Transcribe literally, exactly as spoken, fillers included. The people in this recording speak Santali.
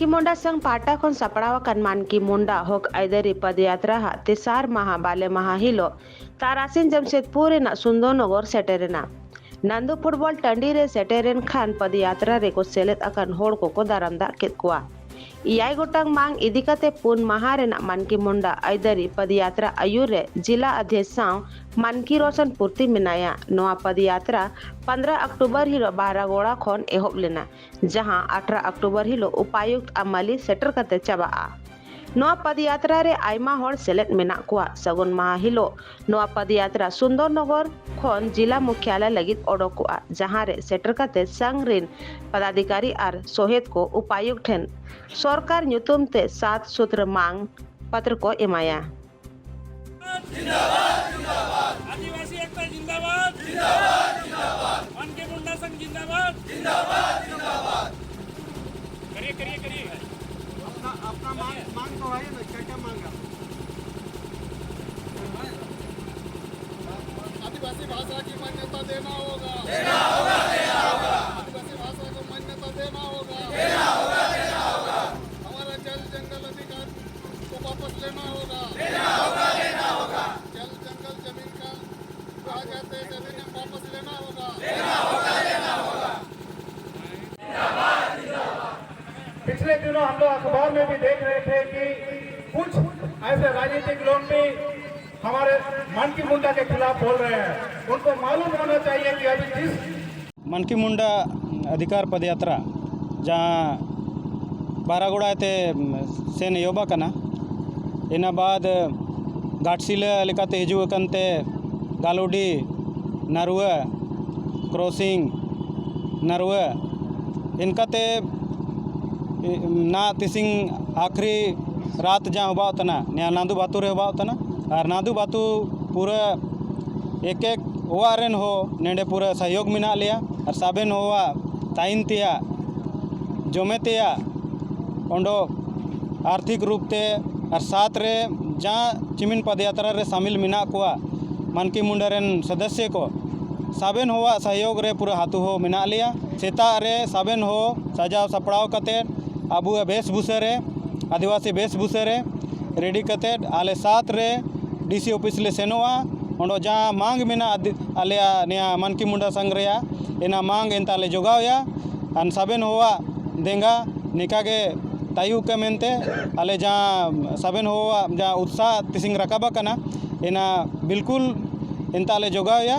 ᱢᱟᱱᱠᱤ ᱢᱩᱱᱰᱟ ᱥᱟᱝ ᱯᱟᱦᱴᱟ ᱠᱷᱚᱱ ᱥᱟᱯᱲᱟᱣ ᱟᱠᱟᱱ ᱢᱟᱱᱠᱤ ᱢᱩᱱᱰᱟ ᱦᱚᱠ ᱟᱹᱭᱫᱟᱹᱨᱤ ᱯᱚᱫᱭᱟᱛᱨᱟ ᱦᱟᱜ ᱛᱮᱥᱟᱨ ᱢᱟᱦᱟ ᱵᱟᱞᱮ ᱢᱟᱦᱟ ᱦᱤᱞᱳᱜ ᱛᱟᱨᱟᱥᱤᱧ ᱡᱟᱢᱥᱮᱫᱽᱯᱩᱨ ᱨᱮᱱᱟᱜ ᱥᱩᱱᱫᱚᱨᱱᱚᱜᱚᱨ ᱥᱮᱴᱮᱨᱮᱱᱟ᱾ ᱱᱟᱱᱫᱩ ᱯᱷᱩᱴᱵᱚᱞ ᱴᱟᱺᱰᱤ ᱨᱮ ᱥᱮᱴᱮᱨᱮᱱ ᱠᱷᱟᱱ ᱯᱚᱫᱭᱟᱛᱨᱟ ᱨᱮᱠᱚ ᱥᱮᱞᱮᱫ ᱟᱠᱟᱱ ᱦᱚᱲ ᱠᱚᱠᱚ ᱫᱟᱨᱟᱢ ᱫᱟᱜ ᱠᱮᱫ ᱠᱚᱣᱟ᱾ ᱮᱭᱟᱭ ᱜᱚᱴᱟᱝ ᱢᱟᱝ ᱤᱫᱤ ᱠᱟᱛᱮ ᱯᱩᱱ ᱢᱟᱦᱟ ᱨᱮᱱᱟᱜ ᱢᱟᱱᱠᱤ ᱢᱩᱱᱰᱟ ᱟᱹᱭᱫᱟᱹᱨᱤ ᱯᱚᱫᱭᱟᱛᱨᱟ ᱟᱹᱭᱩᱨ ᱨᱮ ᱡᱤᱞᱟ ᱚᱫᱷᱭᱚᱠᱥ ᱥᱟᱶ ᱢᱟᱱᱠᱤ ᱨᱳᱥᱚᱱ ᱯᱩᱨᱛᱤ ᱢᱮᱱᱟᱭᱟ᱾ ᱱᱚᱣᱟ ᱯᱚᱫᱭᱟᱛᱨᱟ ᱯᱚᱱᱫᱽᱨᱚ ᱚᱠᱴᱳᱵᱚᱨ ᱦᱤᱞᱳᱜ ᱵᱟᱨᱟᱜᱳᱲᱟ ᱠᱷᱚᱱ ᱮᱦᱚᱵ ᱞᱮᱱᱟ, ᱡᱟᱦᱟᱸ ᱟᱴᱷᱨᱚ ᱚᱠᱴᱳᱵᱚᱨ ᱦᱤᱞᱳᱜ ᱩᱯᱟᱭᱩᱠᱛ ᱟᱢᱟᱞᱤ ᱥᱮᱴᱮᱨ ᱠᱟᱛᱮ ᱪᱟᱵᱟᱜᱼᱟ᱾ ᱱᱚᱣᱟ ᱯᱚᱫᱭᱟᱛᱨᱟ ᱨᱮ ᱟᱭᱢᱟ ᱦᱚᱲ ᱥᱮᱞᱮᱫ ᱢᱮᱱᱟᱜ ᱠᱚᱣᱟ᱾ ᱥᱟᱹᱜᱩᱱ ᱢᱟᱦᱟ ᱦᱤᱞᱳᱜ ᱱᱚᱣᱟ ᱯᱚᱫᱭᱟᱛᱨᱟ ᱥᱩᱱᱫᱚᱨᱱᱚᱜᱚᱨ ᱠᱷᱚᱱ ᱡᱤᱞᱟ ᱢᱩᱠᱷᱭᱟᱞᱚᱭ ᱞᱟᱹᱜᱤᱫ ᱚᱰᱚᱠᱚᱜᱼᱟ, ᱡᱟᱦᱟᱸ ᱨᱮ ᱥᱮᱴᱮᱨ ᱠᱟᱛᱮ ᱥᱟᱝ ᱨᱤᱱ ᱯᱚᱫᱟᱫᱷᱤᱠᱟᱨᱤ ᱟᱨ ᱥᱚᱦᱮᱫ ᱠᱚ ᱩᱯᱟᱭᱩᱠᱛ ᱴᱷᱮᱱ ᱥᱚᱨᱠᱟᱨ ᱧᱩᱛᱩᱢ ᱛᱮ ᱥᱟᱛ ᱥᱩᱛᱨᱚ ᱢᱟᱝ ᱯᱚᱛᱨᱚ ᱠᱚ ᱮᱢᱟᱭᱟ᱾ जिंदाबाद, जिंदाबाद। आदिवासी एकता जिंदाबाद। जिंदाबाद, जिंदाबाद। मानकी मुंडा संघ जिंदाबाद। जिंदाबाद, जिंदाबाद। करिए, करिए, करिए। अपना, अपना मांग, मांग तो है ना, क्या क्या मांगा? आदिवासी भाषा की मान्यता देना होगा। देना होगा, देना होगा। आदिवासी भाषा को मान्यता देना होगा। देना होगा, देना होगा। हमारा जल जंगल अधिकार को वापस लेना होगा। लेना होगा, लेना होगा। जल जंगल जमीन का कहा जाता है, जमीन हम वापस लेना होगा। लेना होगा, लेना होगा। पिछले दिनों हम लोग अखबार में भी देख रहे थे कि कुछ ऐसे राजनीतिक लोग भी हमारे मानकी मुंडा के खिलाफ बोल रहे हैं। उनको मालूम होना चाहिए कि अभी जिस ᱢᱟᱱᱠᱤ ᱢᱩᱱᱰᱟ ᱚᱫᱷᱤᱠᱟᱨ ᱯᱚᱫᱭᱟᱛᱨᱟ ᱡᱟᱦᱟᱸ ᱵᱟᱨᱟᱜᱳᱲᱟ ᱛᱮ ᱥᱮᱱ ᱮᱦᱚᱵ ᱟᱠᱟᱱᱟ, ᱤᱱᱟᱹ ᱵᱟᱫ ᱜᱷᱟᱴᱥᱤᱞᱟᱹ ᱞᱮᱠᱟᱛᱮ ᱦᱤᱡᱩᱜ ᱟᱠᱟᱱ ᱛᱮ ᱜᱟᱞᱩᱰᱤ, ᱱᱟᱨᱩᱣᱟ ᱠᱨᱚᱥᱤᱝ, ᱱᱟᱨᱩᱣᱟ, ᱤᱱᱠᱟᱛᱮ ᱱᱟ ᱛᱤᱥᱤᱝ ᱟᱠᱷᱨᱤ ᱨᱟᱛ ᱡᱟᱦᱟᱸ ᱦᱚᱵᱟᱣ ᱛᱟᱱᱟ, ᱱᱤᱭᱟ ᱱᱟᱫᱩ ᱵᱟᱛᱩ ᱨᱮ ᱦᱚᱵᱟᱣ ᱛᱟᱱᱟ᱾ ᱟᱨ ᱱᱟᱫᱩ ᱵᱟᱛᱩ ᱯᱩᱨᱟᱹ ᱮᱠ ᱮᱠ ᱚᱣᱟᱜ ᱨᱮᱱ ᱦᱚᱸ ᱱᱮᱰᱮ ᱯᱩᱨᱟᱹ ᱥᱚᱦᱭᱳᱜᱽ ᱢᱮᱱᱟᱜ ᱞᱮᱭᱟ᱾ ᱟᱨ ᱥᱟᱵᱮᱱ ᱦᱚᱣᱟᱜ ᱛᱟᱭᱤᱱ ᱛᱮᱭᱟᱜ, ᱡᱚᱢᱮ ᱛᱮᱭᱟᱜ, ᱚᱸᱰᱚ ᱟᱨᱛᱷᱤᱠ ᱨᱩᱯ ᱛᱮ ᱟᱨ ᱥᱟᱛ ᱨᱮ ᱡᱟᱦᱟᱸ ᱪᱤᱢᱤᱱ ᱯᱚᱫᱭᱟᱛᱨᱟ ᱨᱮ ᱥᱟᱢᱤᱞ ᱢᱮᱱᱟᱜ ᱠᱚᱣᱟ ᱢᱟᱱᱠᱤ ᱢᱩᱱᱰᱟ ᱨᱮᱱ ᱥᱚᱫᱚᱥᱭᱚ ᱠᱚ, ᱥᱟᱵᱮᱱ ᱦᱚᱣᱟᱜ ᱥᱚᱦᱭᱳᱜᱽ ᱨᱮ ᱯᱩᱨᱟᱹ ᱦᱟᱹᱛᱩ ᱦᱚᱸ ᱢᱮᱱᱟᱜ ᱞᱮᱭᱟ᱾ ᱥᱮᱛᱟᱜ ᱨᱮ ᱥᱟᱵᱮᱱ ᱦᱚ ᱥᱟᱡᱟᱣ ᱥᱟᱯᱲᱟᱣ ᱠᱟᱛᱮ ᱟᱵᱚᱣᱟᱜ ᱵᱮᱥᱵᱷᱩᱥᱟ ᱨᱮ, ᱟᱹᱫᱤᱵᱟᱹᱥᱤ ᱵᱮᱥᱵᱷᱩᱥᱟ ᱨᱮ ᱨᱮᱰᱤ ᱠᱟᱛᱮᱫ ᱟᱞᱮ ᱥᱟᱛ ᱨᱮ ᱰᱤ ᱥᱤ ᱚᱯᱷᱤᱥ ᱞᱮ ᱥᱮᱱᱚᱜᱼᱟ᱾ ᱚᱸᱰᱮ ᱡᱟᱦᱟᱸ ᱢᱟᱝ ᱢᱮᱱᱟᱜᱼᱟ ᱟᱫᱤ-, ᱟᱞᱮᱭᱟᱜ ᱱᱤᱭᱟᱹ ᱢᱟᱱᱠᱤ ᱢᱩᱱᱰᱟ ᱥᱚᱝᱜᱷ ᱨᱮᱭᱟᱜ ᱮᱱᱟ ᱢᱟᱝ ᱮᱱᱛᱮ ᱟᱞᱮ ᱡᱚᱜᱟᱣᱮᱭᱟ᱾ ᱟᱨ ᱥᱟᱵᱮᱱ ᱦᱚᱦᱚᱣᱟᱜ ᱫᱮᱸᱜᱟ ᱱᱤᱠᱟ ᱜᱮ ᱛᱟᱭᱩᱜ ᱠᱟ ᱢᱮᱱᱛᱮ ᱟᱞᱮ ᱡᱟᱦᱟᱸ ᱥᱟᱵᱮᱱ ᱦᱚᱦᱚᱣᱟᱜ ᱡᱟᱦᱟᱸ ᱩᱛᱥᱟᱦ ᱛᱤᱥᱤᱝ ᱨᱟᱠᱟᱵ ᱟᱠᱟᱱᱟ, ᱮᱱᱟ ᱵᱤᱞᱠᱩᱞ ᱮᱱᱛᱮ ᱟᱞᱮ ᱡᱚᱜᱟᱣᱮᱭᱟ᱾